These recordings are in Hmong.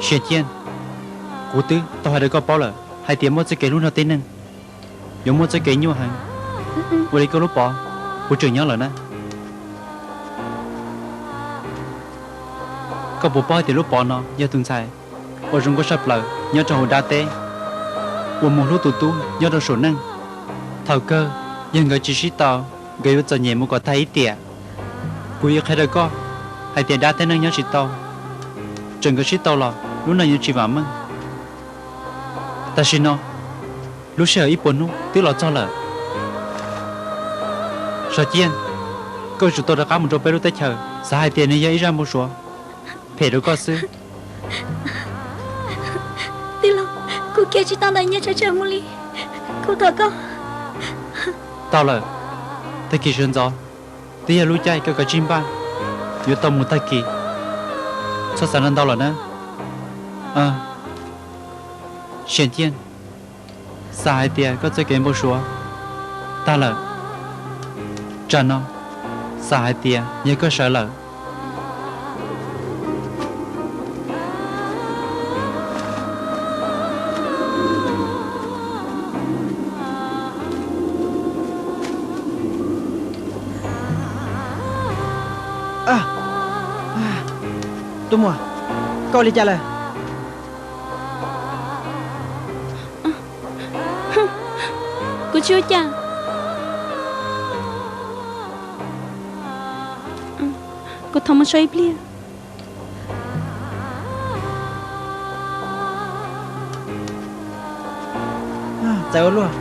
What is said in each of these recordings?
Sias Ciaj, kuv twb tau hais rau koj paub lawm hais tias muaj txoj kev hlub nrog tib neeg yuav muaj txoj kev nyuaj heev. Ua li koj lub pov puas tseem nyob lawm na? Koj puas paub hais tias lub pov no yog tus ntxhais uas zoo nkauj tshaj plaws nyob rau hauv dab teb, uas mus hlub tus tub nyob rau saum neej? Thaum kawg yog nkawd tsis sib tau, nkawd yuav txom nyem mus kom tag ib tiam. Kuv yuav qhia rau koj hais tias dab teb neeg nyob tsis tau, txawm nkawd sib tau los lub neej yuav tsis vam meej. Tam sim no lub sij hawm ib puas hnub twb los txog lawm. Sias Ciaj, koj yuav tsum tau rov qab mus rau peb lub teb chaws. Xav hais tias nws yog ib zaj npau suav phem rau koj xwb. Tij laug, kuv cia tsis tau ntawm Nyiaj Tshav Tsheem mus li, kuv thov koj. Tau lawm, tag kis sawv ntxov twb yog lub caij koj kav tsij npaj yuav tau mus tag kis. Txhob xav ntau lawm na. Sias Ciaj, xav hais tias koj txoj kev npau suav tag lawm. Tsam no xav hais tias yog koj sawv lawm. Tus muam, koj ua li cas lawm? Kuv tsis ua cas. Kuv thov mus so ib pliag. Txawm ua luaj,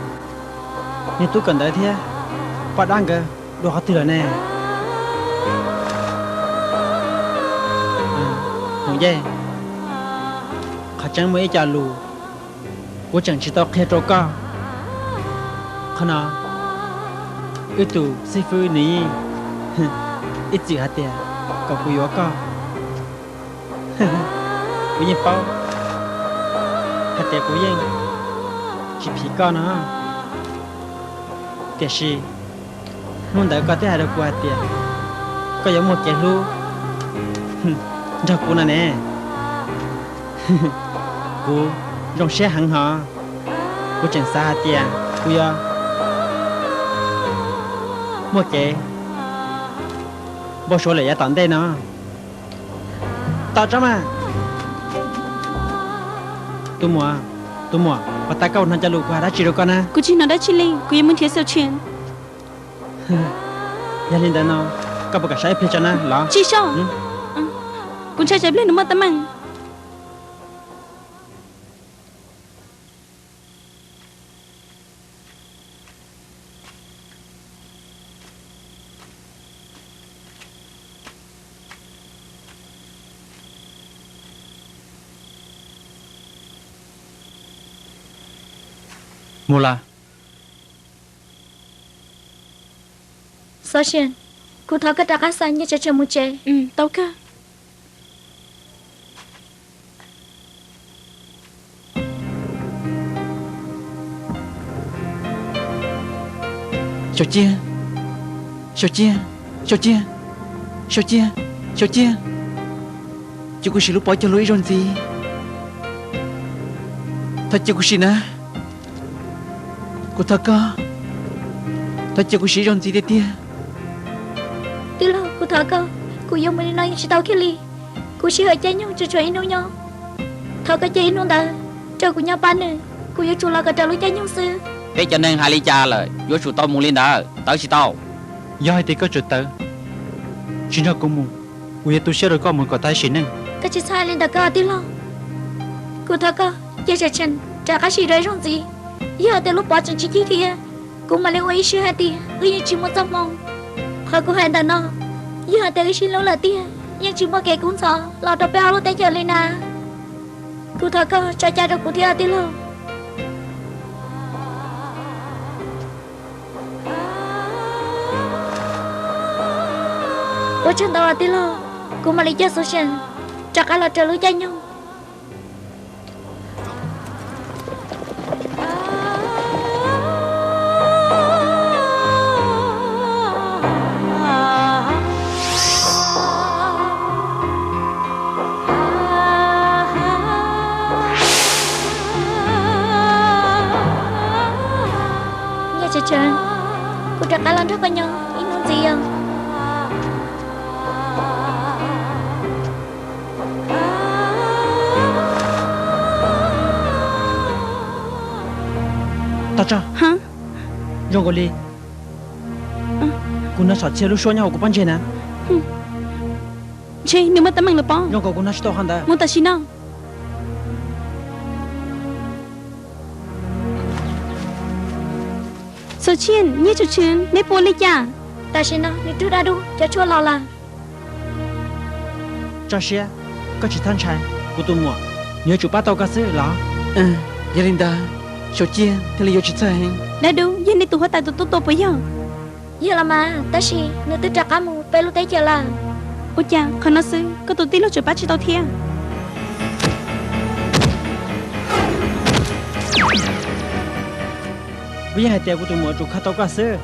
niag tub kawm ntawv thiab poj dab nkawd dua qhov twg lawm ne? Hmoov Yej, qhov tseeb muaj ib co lus kuv tseem tsis tau qhia rau koj. Qhov no, wb tus xib fwb nws yeej ib txwm hais tias kom kuv yuav koj. Kuv yeej paub hais tias kuv yeej tsis phim koj no, tiam sis hnub ntawd koj twb hais rau kuv hais tias koj yuav muaj kev hlub nrog kuv no ne. Kuv zoo siab heev hos, kuv tseem xav hais tias kuv yuav muaj kev npau suav lawm yav tom ntej no. Tos tso mas. Tus muam, tus muam, puas tas koj hnov cov lus kuv hais dab tsi rau koj na? Kuv tsis hnov dab tsi li, kuv yuav mus nrhiav Xauv Tshias. Yog li ntawd no, koj puas kam so ib pliag tso na los? Tsis so. Kuv ntshai tsam pliag nws muaj teeb meem. Mus las. Xauv Tshias, kuv thov koj rov qab xa Nyiaj Tshav Tsheem mus tsev. Tau kawg. Xauv Tshias, Xauv Tshias, Xauv Tshias, Xauv Tshias, Xauv Tshias, cia kuv siv lub pov cog lus ib zaug ntxiv. Thov cia kuv siv na. Kuv thov koj, thov cia kuv siv ib zaug ntxiv tiag tiag. Tij laug, kuv thov koj, kuv yuav mus li no yeej tsis tau kiag li. Kuv sij hawm caij nyoog tsuas tshuav ib hnub nyob. Thov koj cia ib hnub ntawd rau kuv nyob pab nws, kuv yuav tsum los kom raws lub caij nyoog xwb. Peb cov neeg hais li cas lawm yuav tsum tau mus li ntawd, tawv tsis tau. Yog hais tias koj tseem tawv, tsis nrog kuv mus, kuv yuav tu siab rau koj mus kom tag sim neej. Koj tsis txhob hais li ntawd koj tij laug. Kuv thov koj cia Tshav Tsheem rov qab siv dua ib zaug ntxiv. Yog hais tias lub pov tseem tsis cig thiab, kuv mam li ua ib siab hais tias wb yeej tsis muaj txoj hmoo. Qhov kuv hais ntawm no, yog hais tias wb sib hlub lawm tiag, yeej tsis muaj kev kub ntxhov los rau peb ob lub teb chaws li na. Kuv thov koj tso cai rau kuv thiab tij laug. Ua tsaug ntau tij laug, kuv mam li coj Xauv Tshias rov qab los raws lub caij nyoog. Nrog koj nyob ib hnub ntxiv os. Tog Tsaj, zoo nkaus li kuv hnov Xyom Txhiaj lub suab nyob hauv kuv pob ntseg na. Ntshe nws muaj teeb meem lawm pob. Zoo nkaus kuv hnov tsis tau qhov ntawd. Mus tam sim no. Xyom Txhiaj, Nyiaj Tsum Tshwm, neb puas ua li cas? Tam sim no nws rub dab dub cov tshuaj los lawm. Tso siab, koj tsis txhob ntshai, kuv tus muam, nws yuav tsum pab tau koj xwb los. Yog li ntawd, Xyom Txhiaj thiaj li yuav tsis txhawj heev. Dab dub yog nej tus huab tais tus tub tua puas yog? Yog los mas, tab sis nws twb rov qab mus peb lub teb chaws lawm. Ua cas qhov no xwb koj tus tij laug tseem pab tsis tau thiab? Kuv yeej hais tias kuv tus muam yuav tsum kho tau koj xwb.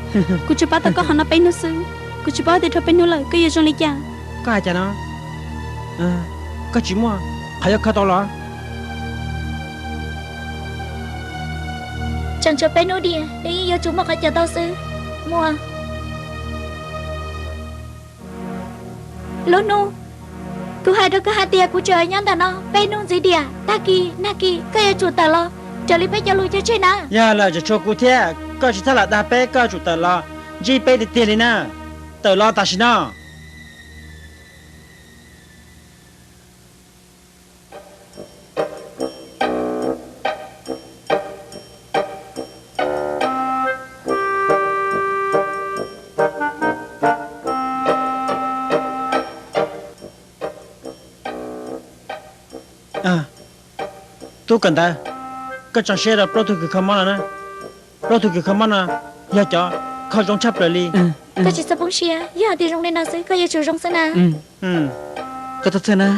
Kuv tsuas pab tau koj qhov no peb hnub xwb, kuv tsis paub tias dhau peb hnub lawm koj yuav zoo li cas. Koj hais cas no? Koj tsis muaj qhov yuav kho tau los? Tseem tshuav peb hnub diam, nws yeej yuav tsum muaj qhov cawm tau xwb. Muaj lub hnub, kuv hais rau koj hais tias kuv tseem nyob ntawm no peb hnub ntxiv diam, tag kis nag kis koj yuav tsum tawm los raws li peb cov lus cog tseg na. Yog lawm tseem tshuav kuv thiab, koj tsis txhob lam dag peb, koj yuav tsum tawm los ntsib peb tiag tiag li na. Tawm los tam sim no. Tub kawm ntawv, koj tso siab rau plaub tug kws kho mob no na. Plaub tug kws kho mob no yog cov kho zoo tshaj plaws li. Koj tsis txhob poob siab, yog hais tias zoo li no xwb koj yuav tsum zoo xwb na. Koj txhob txhawj na,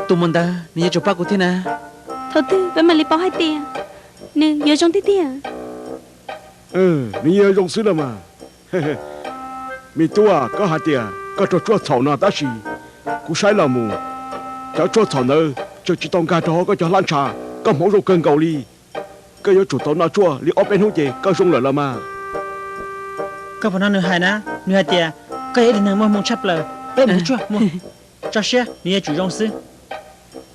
tus muam ntawd nws yuav tsum pab kuv thiab na. Thaum twg peb mam li paub hais tias nws yuav zoo tiag tiag. Nws yeej yuav zoo xwb los mas. Me tub, koj hais tias koj raug tshuaj txhaum no tab sis kuv saib los mus, cov tshuaj txhaum ntawd tseem tsis tau nkag rau hauv koj cov hlab ntsha, koj hmoov zoo kawg nkaus li. Koj yuav tsum tau noj tshuaj li ob peb hnub ces koj zoo lawm los mas. Koj puas hnov nws hais na, nws hais tias koj yog ib tug neeg muaj hmoo tshaj plaws. Peb mus tshuaj mus, tso siab nws yuav tsum zoo xwb.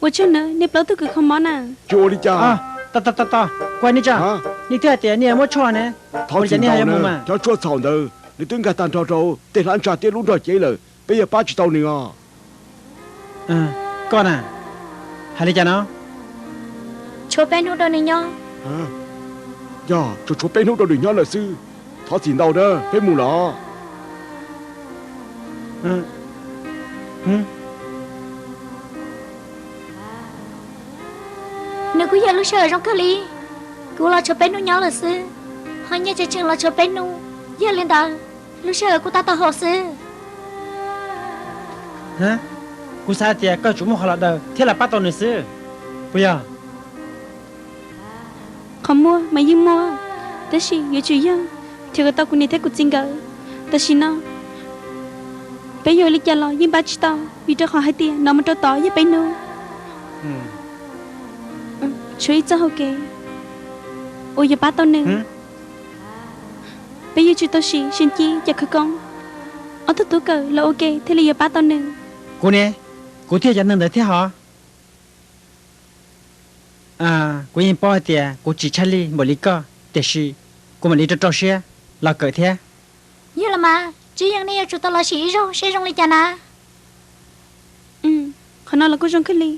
Ua tsaug nawb nej plaub tug kws kho mob na. Tsis ua li cas. Tos tos tos, kuv hais nej tso, nej twb hais tias nej yuav muab tshuaj ne. Thov txim ntau nawb, cov tshuaj txhaum ntawd nws twb nkag tag nrho rau tej hlab ntsha thiab lub nrog cev lawm, peb yuav pab tsis tau nws os. Koj na, hais li cas no? Tshuav peb hnub rau nws nyob. Yog tsuas tshuav peb hnub rau nws nyob lawm xwb. Thov txim ntau na, peb mus los. Nws kuj yog lub sij hawm zoo kawg li. Kuv los tshuav peb hnub nyob lawm xwb, ho Nyiaj Tsum Tshwm los tshuav peb hnub. Yog li ntawd, lub sij hawm kuj tab tom haum xwb. Kuv xav tias koj yuav tsum muaj qhov los daws thiab los pab tau nws xwb, puas yog? Qhov muaj mas yeej muaj, tab sis yuav tsum yog nrhiav kom tau kuv niam thiab kuv txiv nkawd. Tam sim no peb yuav ua li cas los yeej pab tsis tau, vim rau qhov hais tias no mus rau tod yog peb hnub. Tshuav ib txoj hau kev uas yuav pab tau nws. Peb yuav tsum tau siv seev cia cov khawv koob, ob tug tub kawm los ua ke thiaj li yuav pab tau nws. Kuv ne, kuv thiaj cov neeg ntawd thiab hos. Kuv yeej paub hais tias kuv tsis tshaj lij npaum li koj, tiam sis kuv mam li rau rau siab los kawm thiab. Yog los mas, Tswv Yeej, nej yuav tsum tau los sim ib zaug seb zoo li cas na. Qhov no los kuj zoo kawg li.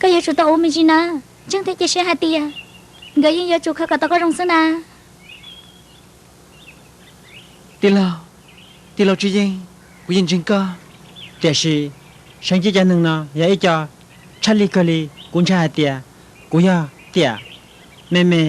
Koj yuav tsum tau ua me ntsis na, ntseeg thiab cia siab hais tias nkawd yeej yuav tsum kho kom tau koj zoo xwb na. Tij laug, tij laug Tswv Yeej, kuv yeej ntseeg koj. Tiam sis seev cia cov neeg no yog ib co tshaj lij kawg li, kuv ntshai hais tias kuv yog tiam me me